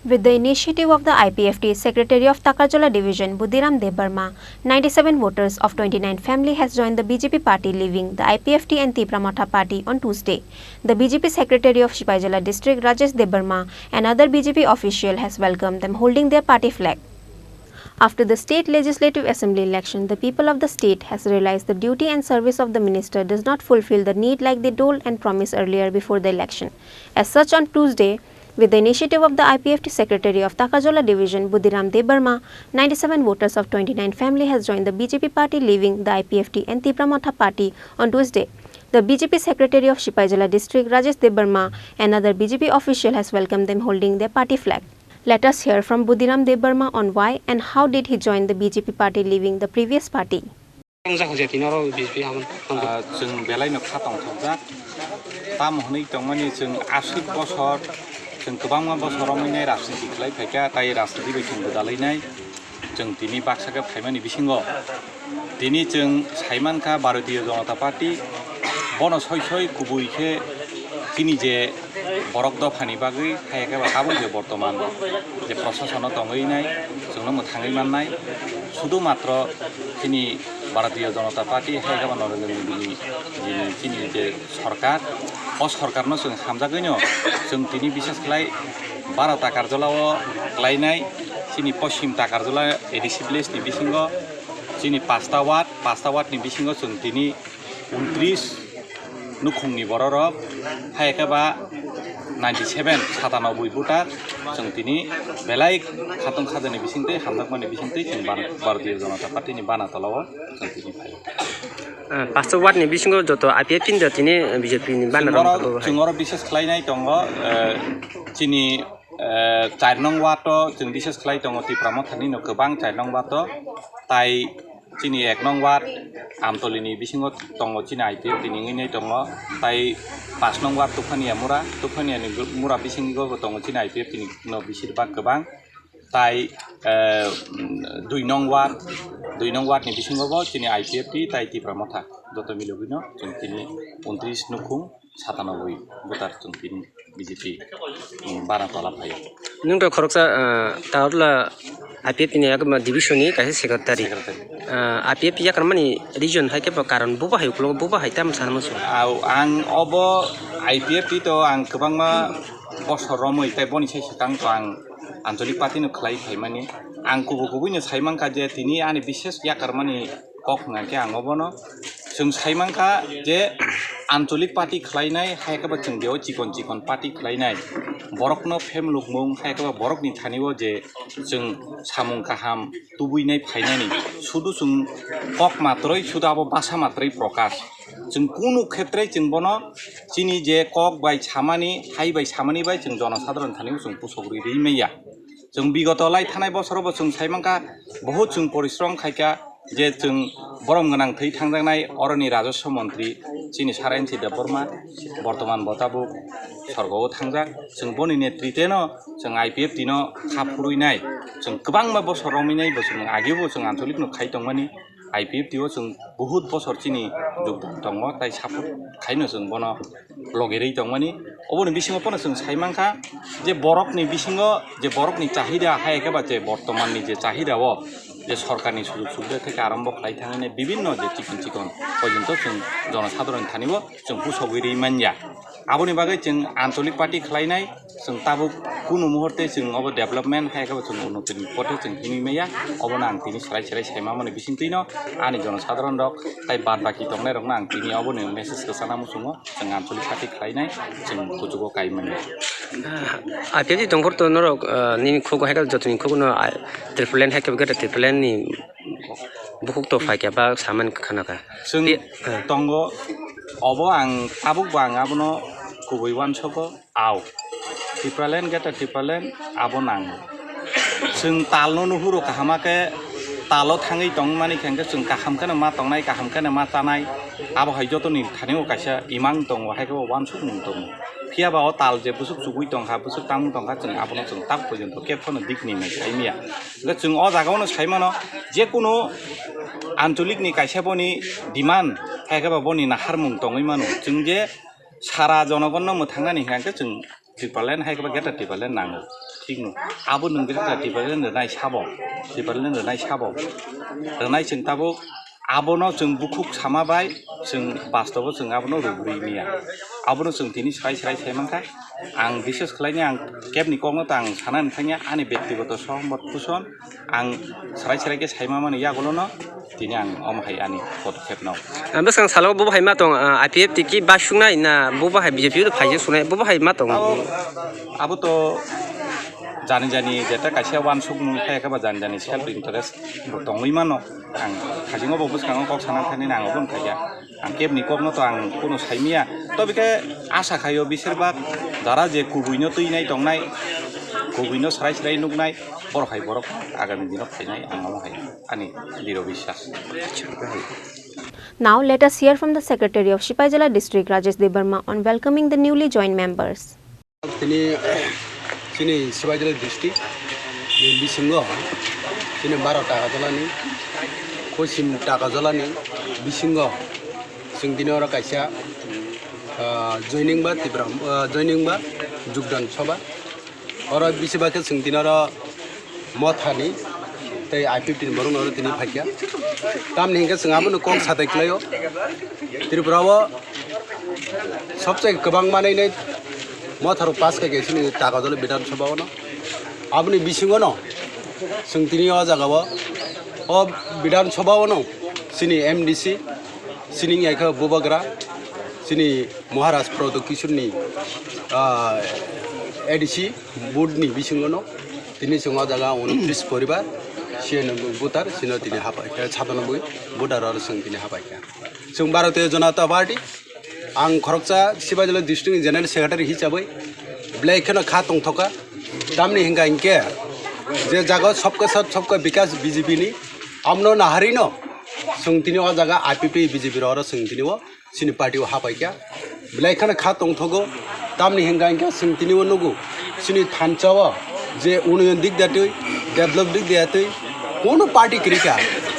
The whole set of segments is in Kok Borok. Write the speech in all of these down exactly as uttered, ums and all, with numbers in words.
With the initiative of the I P F T Secretary of Takarjala Division, Budiram Debbarma, ninety-seven voters of twenty-nine family has joined the B J P party, leaving the I P F T and Tipra Motha party on Tuesday. The B J P Secretary of Sipaijala District, Rajesh Debbarma, and other B J P official has welcomed them holding their party flag. After the state legislative assembly election, the people of the state has realized the duty and service of the minister does not fulfill the need like they told and promised earlier before the election. As such, on Tuesday, with the initiative of the I P F T Secretary of Takarjala Division, Budiram Debbarma, ninety-seven voters of twenty-nine family has joined the B J P party, leaving the I P F T and Tipra Motha party on Tuesday. The B J P Secretary of Sipaijala District, Rajesh Debbarma, another B J P official, has welcomed them holding their party flag. Let us hear from Budiram Debbarma on why and how did he join the B J P party, leaving the previous party. Ang jak hojak tini oro B J P hamon. Ah, chwng belai no kha tongthokjak. Tamo hwnwi tongmani chwng aswk bosor, chwng kwbangma bosor romwi nai rajniti khlai phaikha, tai rajniti bai chwng gwdalwi nai. Chwng tini baksa khe phaimani bisingo tini chwng saimankha Bharatiya Janata Party, bono soi soi kubui khe chini je borok dophani bagwi, hai khe ba tabuk je bortoman je prosasono tongwi nai, chwngno mwthangwi mannai, sudu matro chini Bharatiya Janata Party, hai khe ba Narendra Modi ni, ni chini je sorkar, o sorkarno chwng hamjagwino chwng tini bises khlai Bharata Karjala o klainai chini Poschim Takarjala A D C village ni bisingo chini pasta ward, pasta ward ni bisingo chwng tini untris nukhungni bororok, hai khe ba ninety seven, satanoboi voter, chwng tini belai khatong khajani bisingtwi, hamjakmani bisingtwi chwng Bhar-, Bharatiya Janata Party ni bana tolao chwng tini phai. Ah, pasta ward ni bisingo joto I P F T ni tini B J P ni bana chwng oro, rok chwng oro bises khlainai tongo, eh, chini, eh, char nong ward o chwng bises khlai tongo Tipra Mothani no kwbang char nong ward o, tai chini ek nong ward Amtoli ni bisingo tongo chini I P F T ni wngwi nai tongo, tai pash nong ward Tuphania Mura, Tuphania ni mura bisingo bo tongo chini I P F T ni no bisir bak kwbang, tai, eh, dui nong ward, dui nong ward ni bisingo bo chini I P F T tai Tipra Motha joto milogwino chwng tini untris nukhung satanoboi voter chwng tini B J P, um, bana tola phaio. Nwng to khoroksa, ah, ta oro la I P F T ni yakma division ni kaisa secretary. Secretary. Ah, I P F T yakarmani region hai khe bo karon bubo hai ukhulok bubo hai tamo sana muchung. Au, ang obo I P F T to ang kwbangma bosor romwi tei boni sai swkang to ang ancholik party no khlai phaimani. Ang kubui kubui no sai mankha je tini ani bises yakarmani kok hwnkha khe ang obono chwng sai mankha je ancholik party khlainai, hai khe ba chwng beo chikon chikon party khlainai, borokno phemlukmung, hai khe ba borokni thani o je chwng samung kaham tubuinai phainani, sudu chwng kok matroi, sudu abo basa matroi prokash. Chwng kunu khetre chwng bono chini je kok bai samani, hai bai samani bai chwng jonosadharon thani o chwng pusok ri ri manya. Chwng bigoto lai thanai bosoro bo chwng sai mankha, bohut chwng porishrom khaikha, je chwng borom gwnang thwi thangjaknai oroni Rajaswa Montri chini Sir N C Debbarma, bortoman bo tabuk sorgo o thangjak. Chwng boni netrite no chwng I P F T no kha phurwi nai. Chwng kwbangma bosor romwi nai bo chwng age bo chwng ancholik no khai tongmani. I P F T o chwng bohut bosor chini jogdan tongo, tai support khaino chwng bono logerwi tongmani. Oboni bisingo pono chwng sai mankha je borokni bisingo je borokni chahida hai khe ba je bortomanni je chahida o je sorkarni sujog subida theke arombo khlai thangwi bibinno je chikon chikon porjonto chwng jonosadharon thani o chwng pusogwi rwi manya. Aboni bagwi chwng ancholik party khlainai, chwng tabuk kunu muhurte chwng obo development hai khe bo chwng unnoti ni pothe chwng himwi maya. Obono ang tini serai serai sai mamani bisingtwino ani jonosadharon rok tai bad baki tongnai rokno ang tini obono message kwchana muchungo. Chwng ancholik party khlainai, chwng kuchugo kai manya. Ah, I P F T tongphuru to norok, ah, nini khugo hai khe jotoni khugo no, ah, triple line hai khe bo khe triple line ni bukhuk to phai khe ba samani khana kha. Chwng Pi-, ah. Tongo, obo ang tabuk bo ang abono kubui uansukgo, au. Tipraland, Greater Tipraland, abo nango. Chwng talno nuhuro kaham khe, talo thangwi tongmani khe hwnkhe chwng kaham kheno ma tongnai, kaham kheno ma chanai. Abo hai jotoni thani o kaisa imang tongo, hai khe bo uansukmung tongo. Phiya ba o tal je bwswk chugui tongkha, bwswk tangmung tongkha, chwng abono chwng tak porjonto khe phano dik ni nai sai maya. Hwnkhe chwng o jaga o no sai mano, je kunu ancholik ni kaisa boni demand, hai khe ba boni naharmung tongwi mano. Chwng je sara jonogon no mwthangnani hwnkhe chwng Tipraland hai khe ba greater Tipraland nango, thik no. Abo nwng greater Tipraland rwnai sabo, Tipraland rwnai sabo, rwnai chwng tabuk abono chwng bukhuk sama bai chwng bastobo chwng abono rwgwi manya. Abono chwng tini srai srai sai mankha. Ang bises khlaini ang kebni kokno ta ang sanani thangya, ani bektigoto sohomot puson ang srai srai khe saima mani yagulono tini ang omo hai ani podokkhepno. Ah, bwskang salo bo hai ma tong, ah, I P F T ki basuknai na bo hai B J P o phaijak sunai bo hai ma tong. Abo, abo to jani jani jeta kaisa wansuk mung khe ba jani jani self interest bo tongwi mano. Ang khasingo bo bwskango kok sana thani ang obo khaija. Ang kebni kokno to ang kuno saimiya. Tobe khe asa khaio bisir bak jara je kubuino twinai tongnai, kubuino srai srai nuknai, borok hai borok agami dino phainai ang omo hai ani diro biswas. Now let us hear from the Secretary of Sipaijala District, Rajesh Debbarma, on welcoming the newly joined members. Tini chini Sipaijala district ni bisingo chini baro Takarjala ni, Poschim Takarjala ni bisingo chwng tini oro kaisa, ah, joining ba Tipra, ah, joining ba jogdan sabha. Oro bisi ba khe chwng tini oro Mothani tei I P F T ni borok no tini phaikha. Tamni hinkhe chwng abono kok satai khlaio. Tripura o sobse kwbang manwi nai Motharo pass khaikhe chini Takarjala Bidhan Sabha o no. Aboni bisingo no chwng tini o jaga o, o Bidhan Sabha o no chini M D C, chini wngya khe Bubagra, chini Maharaj Pradyot Kishore ni, ah, A D C board ni bisingo no tini chwng o jaga untris poribar, siyanoboi voter, sino tini hapai kha, satanoboi voter oro chwng tini hapai kha. Chwng Bharatiya Janata Party, ang khoroksa Sipaijala district ni general secretary hisabwi belai kheno kha tongthoka. Tamni hinkha hinkhe je jaga sabka sath sabka vikas B J P ni, amno naharino chwng tini o jaga I P F T B J P rok oro chwng tini o chini party o hapai kha, belai kheno kha tongthogo. Tamni hinkha hinkhe chwng tini o nugo chini thansa o je unnayon dik da twi, develop dik da twi, kono party kwrwi kha,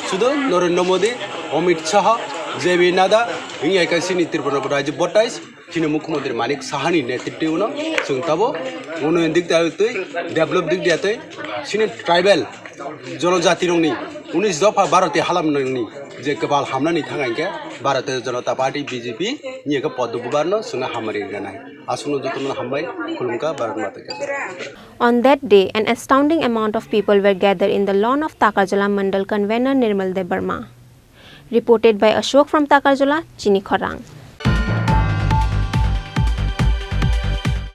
sudo Narendra Modi, Amit Shah, J P Nadda, wngya khe chini Tripura rajyo botais, chini Mukhyamantri Manik Sahani netritwo no chwng tabuk unnayon dik da twi, develop dik da twi, chini tribal jonojatirokni unis dopha Bharatiya halamnani je kwbal hamnani thang hinkhe Bharatiya Janata Party B J P ni ekha poddo bubarno chwngno hamari rinani. Aswkno jotono hambai, khulumkha, Bharat Mata ki jai. On that day, an astounding amount of people were gathered in the lawn of Takarjala Mandal convener Nirmal Debbarma. Reported by Ashok from Takarjala, Chini Khorang.